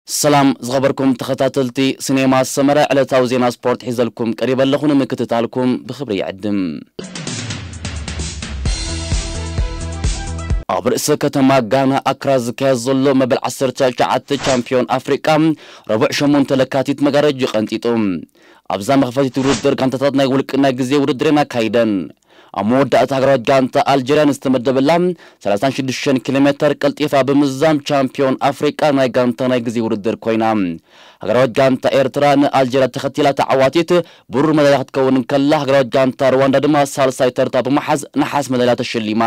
ሰላም ዝኸበርኩም ተኸታተልቲ ሲኔማ ሰመረ፣ ዕለታዊ ዜና ስፖርት ሒዘልኩም ቀሪበ ኣለኹ። ንምክትታልኩም ብኽብሪ ይዕድም። ኣብ ርእሰ ከተማ ጋና ኣክራ ዝካየድ ዘሎ መበል ዓሰርተ ትሽዓተ ቻምፒዮን ኣፍሪቃ ረቡዕ ሸሞንተ ለካቲት መጋረጅ ይቐንጢጡ። ኣብዛ መኽፈቲት ውድድር ጋንታታት ናይ ውልቂ ናይ ግዜ ውድድረን ኣካይደን። ኣብ መወዳእታ ሃገራዊት ጋንታ ኣልጀርያ ንዝተመደበላ ሰላሳን ሽዱሽተን ኪሎ ሜተር ቀልጢፋ ብምዛም ቻምፒዮን ኣፍሪቃ ናይ ጋንታ ናይ ግዜ ውድድር ኮይና። ሃገራዊት ጋንታ ኤርትራ ንኣልጀርያ ተኸቲላ ተዓዋቲት ብሩር መዳልያ ክትከውን እንከላ፣ ሃገራዊት ጋንታ ሩዋንዳ ድማ ሳልሳይ ተርታ ብምሓዝ ነሓስ መዳልያ ተሸሊማ።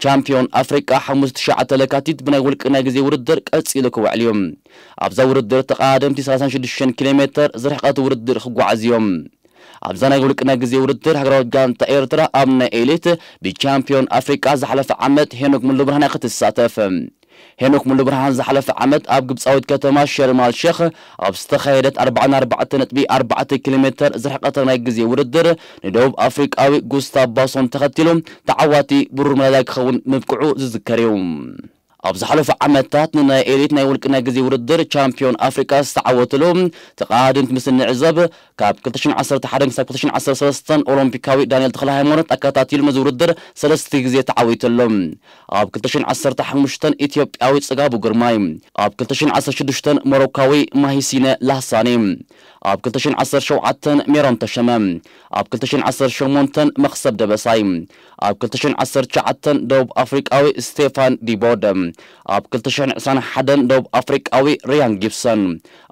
ቻምፒዮን ኣፍሪቃ ሓሙስ ትሽዓተ ለካቲት ብናይ ውልቂ ናይ ግዜ ውድድር ቀጺሉ ክውዕል እዩ። ኣብዛ ውድድር ተቐዳደምቲ ሰላሳን ሽዱሽተን ኪሎ ሜተር ዝርሕቀት ውድድር ክጓዓዝ እዮም። ኣብዛ ናይ ውልቂ ናይ ግዜ ውድድር ሃገራዊት ጋንታ ኤርትራ ኣብ ናይ ኤሊት ብቻምፒዮን ኣፍሪቃ ዝሓለፈ ዓመት ሄኖክ ሙሉ ብርሃን እያ ክትሳተፍ። ሄኖክ ሙሉ ብርሃን ዝሓለፈ ዓመት ኣብ ግብጻዊት ከተማ ሸርማል ሼኽ ኣብ ዝተኻየደት ኣርባዓን ኣርባዕተን ነጥቢ ኣርባዕተ ኪሎ ሜተር ዝርሕቀተ ናይ ግዜ ውድድር ንደቡብ ኣፍሪቃዊ ጉስታቭ ባሶን ተኸቲሉ ተዓዋቲ ብሩር መዳልያ ክኸውን ምብቅዑ ዝዝከር እዩ። ኣብ ዝሓለፉ ዓመታት ንናይ ኤሊት ናይ ውልቂ ናይ ግዜ ውድድር ቻምፒዮን ኣፍሪቃ ዝተዓወትሉ ተቐዳደምቲ ምስ እንዕዘብ፣ ካብ ክልተ ሽሕን ዓሰርተ ሓደን ክሳብ ክልተ ሽሕን ዓሰርተ ሰለስተን ኦሎምፒካዊ ዳንኤል ተኽለ ሃይማኖት ኣከታቲሉ ነዚ ውድድር ሰለስተ ግዜ ተዓዊቱ ኣሎ። ኣብ ክልተ ሽሕን ዓሰርተ ሓሙሽተን ኢትዮጵያዊ ጽጋቡ ግርማይ፣ ኣብ ክልተ ሽሕን ዓሰርተ ሽዱሽተን ሞሮካዊ ማሂሲነ ላህሳኒ፣ ኣብ ክልተ ሽሕን ዓሰርተ ሸውዓተን ሜሮን ተሸመ፣ ኣብ ክልተ ሽሕን ዓሰርተ ሸሞንተን መኽሰብ ደበሳይ፣ ኣብ ክልተ ሽሕን ዓሰርተ ትሽዓተን ደቡብ ኣፍሪቃዊ ስቴፋን ዲቦደ፣ ኣብ ክልተ ሽሕን ዕስራን ሓደን ደቡብ ኣፍሪቃዊ ሪያን ጊብሰን፣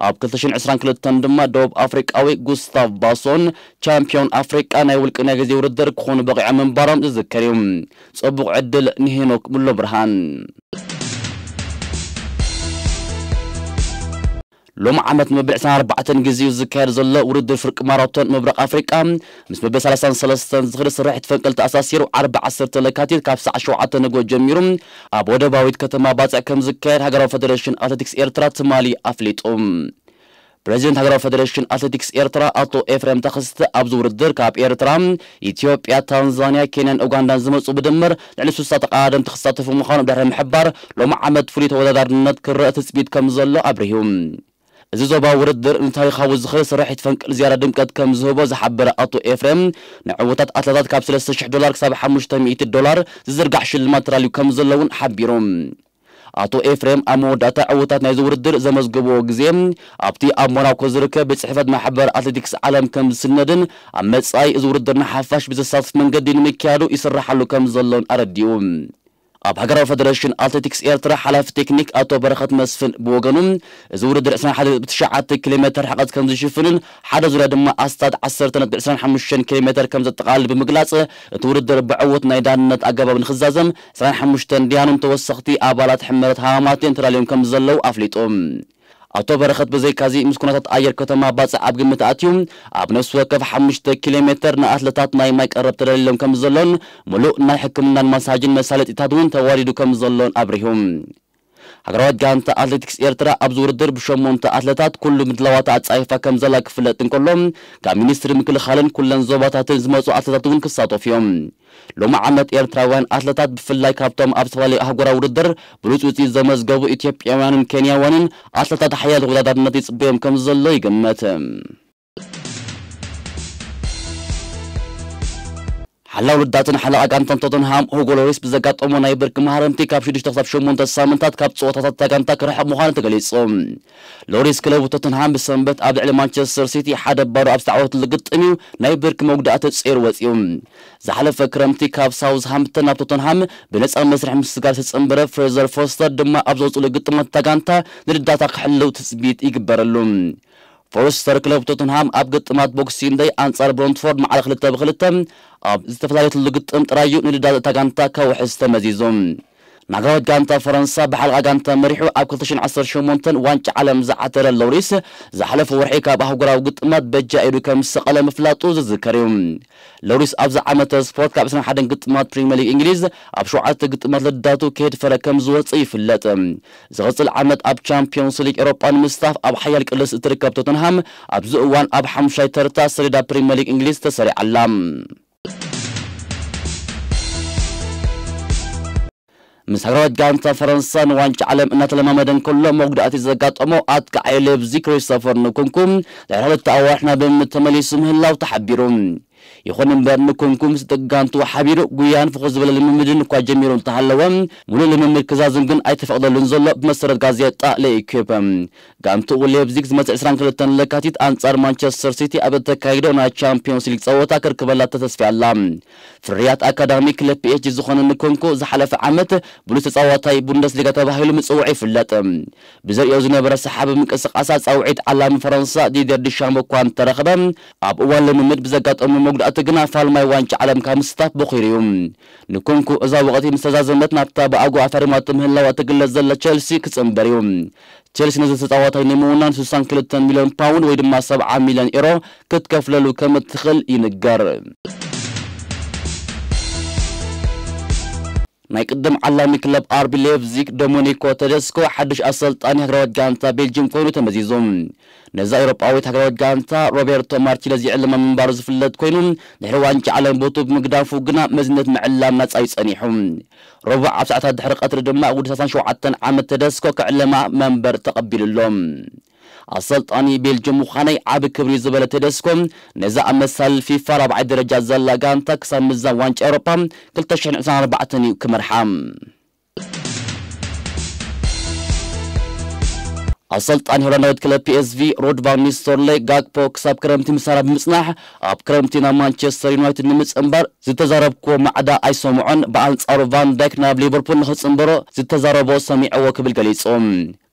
ኣብ ክልተ ሽሕን ዕስራን ክልተን ድማ ደቡብ ኣፍሪቃዊ ጉስታቭ ባሶን ቻምፒዮን ኣፍሪቃ ናይ ውልቂ ናይ ግዜ ውድድር ክኾኑ በቒዖም ምንባሮም ዝዝከር እዩ። ጽቡቕ ዕድል ንሄኖክ ሙሉ ብርሃን። ሎሚ ዓመት ንመበል ዕስራን ኣርባዕተን ግዜኡ ዝካየድ ዘሎ ውድድር ፍርቂ ማራቶን ምብራቕ ኣፍሪቃ፣ ምስ መበል ሰላሳን ሰለስተን ዝኽሪ ስርሒት ፈንቅል ተኣሳሲሩ፣ ዓርቢ ዓሰርተ ለካቲት ካብ ሰዓት ሸውዓተ ንግሆ ጀሚሩ ኣብ ወደባዊት ከተማ ባጽዕ ከም ዝካየድ ሃገራዊ ፈደሬሽን ኣትሌቲክስ ኤርትራ ትማሊ ኣፍሊጡ። ፕሬዚደንት ሃገራዊ ፈደሬሽን ኣትሌቲክስ ኤርትራ ኣቶ ኤፍሬም ተኽስተ፣ ኣብዚ ውድድር ካብ ኤርትራ፣ ኢትዮጵያ፣ ታንዛንያ፣ ኬንያን ኡጋንዳን ዝመጹ ብድምር ልዕሊ ስሳ ተቐዳደምቲ ክሳተፉ ምዃኑ ድሕሪ ምሕባር፣ ሎሚ ዓመት ፍሉይ ተወዳዳርነት ክረአ ትጽቢት ከም ዘሎ ኣብሪሁ። እዚ ዞባ ውድድር ንታሪኻዊ ዝኽሪ ስርሒት ፈንቅል ዝያዳ ድምቀት ከም ዝህቦ ዝሓበረ ኣቶ ኤፍሬም፣ ንዕዉታት ኣትለታት ካብ ሰለስተ ሽሕ ዶላር ክሳብ ሓሙሽተ ሚእቲ ዶላር ዝዝርጋሕ ሽልማት ተዳልዩ ከም ዘሎ እውን ሓቢሩ። ኣቶ ኤፍሬም ኣብ መወዳእታ ዕዉታት ናይዚ ውድድር ዘመዝገብዎ ግዜ ኣብቲ ኣብ ሞናኮ ዝርከብ ቤት ጽሕፈት ማሕበር ኣትሌቲክስ ዓለም ከም ዝስነድን ኣብ መጻኢ እዚ ውድድር ንሓፋሽ ብዘሳትፍ መንገዲ ንምክያዱ ይስራሓሉ ከም ዘሎን ኣረዲኡ። ኣብ ሃገራዊ ፈደረሽን ኣትሌቲክስ ኤርትራ ሓላፊ ቴክኒክ ኣቶ በረኸት መስፍን ብወገኑ፣ እዚ ውድድር ዕስራን ሓደን ነጥቢ ትሽዓተ ኪሎ ሜተር ርሕቀት ከም ዝሽፍንን ሓደ ዙርያ ድማ ኣስታት ዓሰርተ ነጥቢ ዕስራን ሓሙሽተን ኪሎ ሜተር ከም ዘጠቓልል ብምግላጽ፣ እቲ ውድድር ብዕዉት ናይ ዳንነት ኣገባብ ንኽዛዘም ዕስራን ሓሙሽተን ደያኑን ተወሰኽቲ ኣባላት ሕመረት ሃማማቴን ተዳልዮም ከም ዘለዉ ኣፍሊጡ። ኣቶ በረኸት ብዘይካዚ ምስ ኩነታት ኣየር ከተማ ባጽዕ ኣብ ግምት ኣትዩ፣ ኣብ ነፍሲ ወከፍ ሓሙሽተ ኪሎ ሜተር ንኣትለታት ናይ ማይ ቀረብ ተዳልዮም ከም ዘሎን ምሉእ ናይ ሕክምናን ማሳጅን መሳለጢታት እውን ተዋዲዱ ከም ዘሎን ኣብሪሁ። ሃገራዊት ጋንታ ኣትሌቲክስ ኤርትራ ኣብዚ ውድድር ብሸሞንተ ኣትለታት ኩሉ ምድላዋታ ኣጻይፋ ከም ዘላ ክፍለጥ እንከሎ፣ ካብ ሚኒስትሪ ምክልኻልን ኩለን ዞባታትን ዝመጹ ኣትለታት እውን ክሳተፉ እዮም። ሎሚ ዓመት ኤርትራውያን ኣትለታት ብፍላይ ካብቶም ኣብ ዝተፈላለዩ ኣህጉራዊ ውድድር ብሉጽ ውጽኢት ዘመዝገቡ ኢትዮጵያውያንን ኬንያውያንን ኣትለታት ሓያል ተወዳዳርነት ይጽበዮም ከም ዘሎ ይግመት። ሓላው ልዳትን ሓላቕ ጋንታን ቶተንሃም ሁጎ ሎሪስ ብዘጋጠሞ ናይ ብርኪ ማህረምቲ ካብ ሽዱሽተ ክሳብ ሸሞንተ ሳምንታት ካብ ጸወታታት እታ ጋንታ ክርሕቕ ምዃኑ ተገሊጹ። ሎሪስ ክለቡ ቶተንሃም ብሰንበት ኣብ ልዕሊ ማንቸስተር ሲቲ ሓደ ባዶ ኣብ ዝተዓወተሉ ግጥም እዩ ናይ ብርኪ መጉዳእቲ ጸይሩ ወጺኡ። ዝሓለፈ ክረምቲ ካብ ሳውዝሃምፕተን ናብ ቶተንሃም ብነጻ መስርሕ ምስጋር ዝተጸንበረ ፍሬዘር ፎስተር ድማ ኣብ ዝወጽሉ ግጥማት እታ ጋንታ ንልዳታ ክሕልው ትጽቢት ይግበረሉ። ፎስተር ክለብ ቶተንሃም ኣብ ግጥማት ቦክሲንግ ደይ ኣንጻር ብሮንትፎርድ ማዕረ ክልተ ብክልተ ኣብ ዝተፈላለየትሉ ግጥም ጥራይ እዩ ንልዳት እታ ጋንታ ከውሕስ ተመዚዙ። ናግራዊት ጋንታ ፈረንሳ ብሓለቓ ጋንታ መሪሑ ኣብ ክልተ ሽሕን ዓሰርተ ሸሞንተን ዋንጫ ዓለም ዝዓተረ ሎሪስ ዝሓለፈ ወርሒ ካብ ኣህጉራዊ ግጥማት በጃ ኢዱ ከም ዝሰቐለ ምፍላጡ ዝዝከር እዩ። ሎሪስ ኣብዚ ዓመተ ስፖርት ካብ ዕስራን ሓደን ግጥማት ፕሪምየር ሊግ እንግሊዝ ኣብ ሸውዓተ ግጥማት ልዳቱ ከየድፈረ ከም ዝወጽእ ይፍለጥ። ዝቕጽል ዓመት ኣብ ቻምፒዮንስ ሊግ ኤሮጳ ንምስታፍ ኣብ ሓያል ቅልስ እትርከብ ቶተንሃም ኣብዚ እዋን ኣብ ሓሙሻይ ተርታ ሰሌዳ ፕሪምየር ሊግ እንግሊዝ ተሰሪዓ ኣላ። ምስ ሃገራዊት ጋንታ ፈረንሳ ንዋንጫ ዓለም እናተለማመደ እንከሎ መጉዳእቲ ዘጋጠሞ ኣጥቃዓይ ሌብዚ ክሪስቶፈር ንኩንኩ ድሕሪ ክልተ ኣዋርሕ ናብ ልምምድ ተመሊሱ ምህላው ተሓቢሩ። ይኹን እምበር ንኩንኩ ምስ ደቂ ጋንትኡ ሓቢሩ ጉያን ፍኹስ ዝበለ ልምምድን እኳ ጀሚሩ እንተሃለወ፣ ሙሉእ ልምምድ ክዛዝም ግን ኣይተፈቕደሉን ዘሎ ብመሰረት ጋዜጣ ለኢኩፕ። ጋንትኡ ሌፕዚግ ዝመጽእ ዕስራን ክልተን ለካቲት ኣንጻር ማንቸስተር ሲቲ ኣብ እተካይዶ ናይ ቻምፒዮንስ ሊግ ጸወታ ክርክበላ ተተስፍያ ኣላ። ፍርያት ኣካዳሚ ክለብ ፒ ኤስ ጂ ዝኾነ ንኮንኩ ዝሓለፈ ዓመት ብሉጽ ተጻዋታይ ቡንደስሊጋ ተባሂሉ ምጽውዑ ይፍለጥ። ብዘርእዮ ዝነበረ ሰሓቢ ምንቅስቓስ ኣጻውዒት ዓላሚ ፈረንሳ ዲደር ዲሻምቦ እኳ እንተረኸበ፣ ኣብ እዋን ልምምድ ብዘጋጠሙ መጉዳእቲ ግና ፋልማይ ዋንጫ ዓለም ካብ ምስታፍ በኺሩ እዩ። ንኮንኩ እዛ ወቕቲ ምስ ተዛዘመት ናብታ ብኣጉ ኣፈሪማቶ ምህላዋ ትግለጽ ዘላ ቸልሲ ክጽንበር እዩ። ቸልሲ ነዚ ተጻዋታይ ንምውናን ስሳን ክልተን ሚልዮን ፓውንድ ወይ ድማ ሰብዓ ሚልዮን ኤሮ ክትከፍለሉ ከም እትኽእል ይንገር። ናይ ቅድም ዓላሚ ክለብ ኣርቢ ሌፕዚግ ዶሚኒኮ ተደስኮ ሓድሽ ኣሰልጣኒ ሃገራዊት ጋንታ ቤልጅም ኮይኑ ተመዚዙ። ነዛ ኤውሮጳዊት ሃገራዊት ጋንታ ሮቤርቶ ማርቲነዝ ይዕልማ ምንባሩ ዝፍለጥ ኮይኑ፣ ድሕሪ ዋንጫ ዓለም ቦቱ ብምግዳፉ ግና መዝነት ምዕላም ናጻ እዩ ጸኒሑ። ረቡዕ ኣብ ሰዓታት ድሕሪ ቀትሪ ድማ ወዲ ሰላሳን ሸውዓተን ዓመት ተደስኮ ክዕለማ መንበር ተቐቢሉ ኣሎ። ኣሰልጣኒ ቤልጅም ምዃነይ ዓቢ ክብሪ እዩ ዝበለ ተደስኮ፣ ነዛ ኣብ መሳልል ፊፋ ራብዓይ ደረጃ ዘላ ጋንታ ክሳብ ምዛን ዋንጫ ኤውሮጳ ክልተ ሽሕን ዕስራን ኣርባዕተን እዩ ክመርሓ። ኣሰልጣኒ ሆላንዳዊት ክለብ ፒ ኤስ ቪ ሮድ ቫን ኒስተርሎይ ጋክፖ ክሳብ ክረምቲ ምሳና ብምጽናሕ ኣብ ክረምቲ ናብ ማንቸስተር ዩናይትድ ንምጽንባር ዝተዛረብክዎ ማዕዳ ኣይሰምዖን፣ ብኣንጻሩ ቫን ዳይክ ናብ ሊቨርፑል ንኽጽንበሮ ዝተዛረቦ ሰሚዐዎ ክብል ገሊጹ።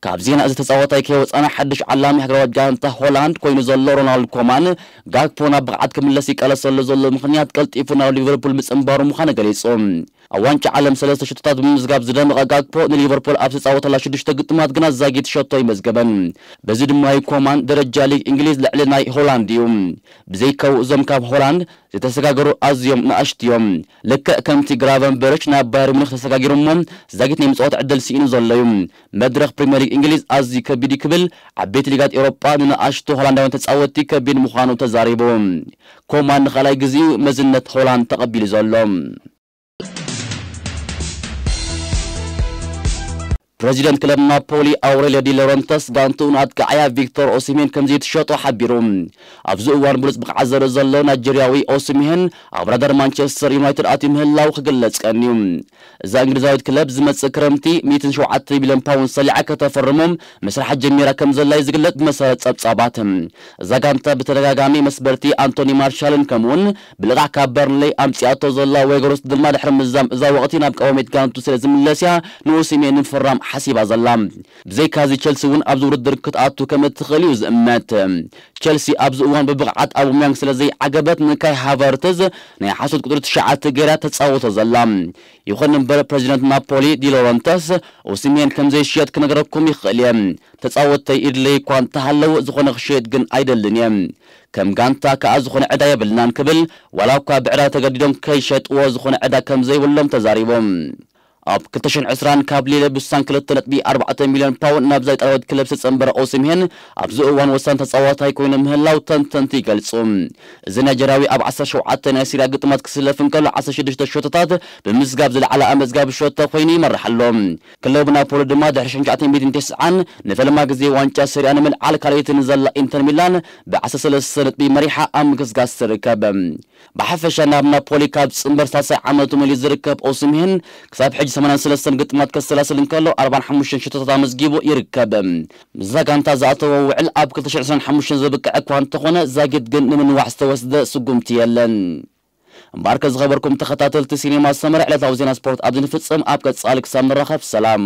ካብ ዜና እዚ ተጻዋታይ ከይወጻና ሓድሽ ዓላሚ ሃገራዊት ጋንታ ሆላንድ ኮይኑ ዘሎ ሮናልድ ኮማን ጋክፖ ናብ ብቕዓት ክምለስ ይቃለሰሉ ዘሎ ምኽንያት ቀልጢፉ ናብ ሊቨርፑል ምጽንባሩ ምዃኑ ገሊጹ። ኣብ ዋንጫ ዓለም ሰለስተ ሽቶታት ብምምዝጋብ ዝደመቐ ጋክፖ ንሊቨርፑል ኣብ ዝተጻወተላ ሽዱሽተ ግጥማት ግና ዛጊት ሸቶ ኣይመዝገበን። በዚ ድማ እዩ ኮማን ደረጃ ሊግ እንግሊዝ ልዕሊ ናይ ሆላንድ እዩ። ብዘይካኡ እዞም ካብ ሆላንድ ዝተሰጋገሩ ኣዝዮም ንኣሽቱ እዮም። ልክዕ ከምቲ ግራቨንበርች ናብ ባየር ሚኒክ ተሰጋጊሩ እሞ ዛጊት ናይ ምጽዋት ዕድል ስኢኑ ዘሎ እዩ። መድረኽ ፕሪምየር ሊግ እንግሊዝ ኣዝዩ ከቢድ እዩ ክብል ዓበይቲ ሊጋት ኤውሮጳ ንንኣሽቱ ሆላንዳውያን ተጻወትቲ ከቢድ ምዃኑ ተዛሪቡ። ኮማን ንኻልኣይ ግዜኡ መዝነት ሆላንድ ተቐቢሉ ዘሎ። ፕረዚደንት ክለብ ናፖሊ ኣውሬልዮ ዲ ሎረንተስ ጋንትኡ ንኣጥቃዓያ ቪክቶር ኦሲሜን ከም ዘይትሸጦ ሓቢሩ። ኣብዚ እዋን ብሉጽ ብቕዓት ዘርኢ ዘሎ ናይጀርያዊ ኦሲሜን ኣብ ራዳር ማንቸስተር ዩናይትድ ኣትዩ ምህላው ክግለጽ ቀንዩ። እዛ እንግሊዛዊት ክለብ ዝመጽእ ክረምቲ ሚእትን ሸውዓተ ሚልዮን ፓውንድ ሰሊዓ ከተፈርሞም መስርሓ ጀሚራ ከም ዘላ እዩ ዝግለጽ ብመሰረት ጸብጻባት። እዛ ጋንታ ብተደጋጋሚ መስበርቲ ኣንቶኒ ማርሻልን ከምኡውን ብልቓሕ ካብ በርንሌይ ኣምጺኣቶ ዘላ ዌገሮስ ድማ ድሕሪ ምዛም እዛ ወቕቲ ናብ ቀዋሚት ጋንቱ ስለ ዝምለስያ ንኦሲሜን ንምፍራም ሓሲባ ዘላ። ብዘይካዚ ቸልሲ እውን ኣብዚ ውድድር ክትኣቱ ከም እትኽእል እዩ ዝእመት። ቸልሲ ኣብዚ እዋን ብብቕዓት ኣቡሚያንግ ስለ ዘይዓገበት ንካይ ሃቨርትዝ ናይ ሓሶት ቁጽሪ ትሽዓተ ገይራ ተጻወቶ ዘላ። ይኹን እምበር ፕረዚደንት ናፖሊ ዲ ሎረንተስ ኦሲሜን ከም ዘይሽየጥ ክነግረኩም ይኽእል እየ። ተጻወተይ ኢድለይ እኳ እንተሃለዉ ዝኾነ ክሸየጥ ግን ኣይደልን እየ። ከም ጋንታ ከኣ ዝኾነ ዕዳ የብልናን ክብል ዋላ እኳ ብዕዳ ተገዲዶም ከይሸጥዎ ዝኾነ ዕዳ ከም ዘይብሎም ተዛሪቦም። ኣብ ክልተ ሽሕን ዕስራን ካብ ሊለ ብሳን ክልተ ነጥቢ ኣርባዕተ ሚልዮን ፓውንድ ናብዛ ኢጣልያዊት ክለብ ዝተጸንበረ ኦሲሜን ኣብዚ እዋን ወሳኒ ተጻዋታይ ኮይኑ ምህላው ተንተንቲ ይገልጹ። እዚ ናይጀርያዊ ኣብ ዓሰርተ ሸውዓተ ናይ ሲሪያ ግጥማት ክስለፍ እንከሎ ዓሰርተ ሽዱሽተ ሸቶታት ብምዝጋብ ዝለዓለ ኣመዝጋቢ ሸቶ ኮይኑ ይመርሕ ኣሎ። ክለቡ ናፖሊ ድማ ድሕሪ ሽሕን ትሽዓተ ሚእትን ተስዓን ንፈለማ ግዜ ዋንጫ ሰሪያ ንምልዓል ካልኣይቲ ንዘላ ኢንተር ሚላን ብ ዓሰርተ ሰለስተ ነጥቢ መሪሓ ኣብ ምግስጋስ ትርከብ። ብሓፈሻ ናብ ናፖሊ ካብ ዝጽንበር ሳልሳይ ዓመቱ መሊኡ ዝርከብ ኦሲሜን ክሳብ ሕጂ ሰማንያን ሰለስተን ግጥማት ከሰላስል እንከሎ ኣርባዓን ሓሙሽተን ሽቶታት ኣመዝጊቡ ይርከብ። ምስዛ ጋንታ ዝኣተወ ውዕል ኣብ ክልተ ሽሕን ዕስራን ሓሙሽተን ዘብቅዕ እኳ እንተኾነ ዛጊት ግን ንምንዋሕ ዝተወስደ ስጉምቲ የለን። እምበኣርከ ዝኸበርኩም ተኸታተልቲ ሲኔማ ሰመረ ዕለታዊ ዜና ስፖርት ኣብዚ ንፍጽም። ኣብ ቀጻሊ ክሳብ ንራኸብ ሰላም።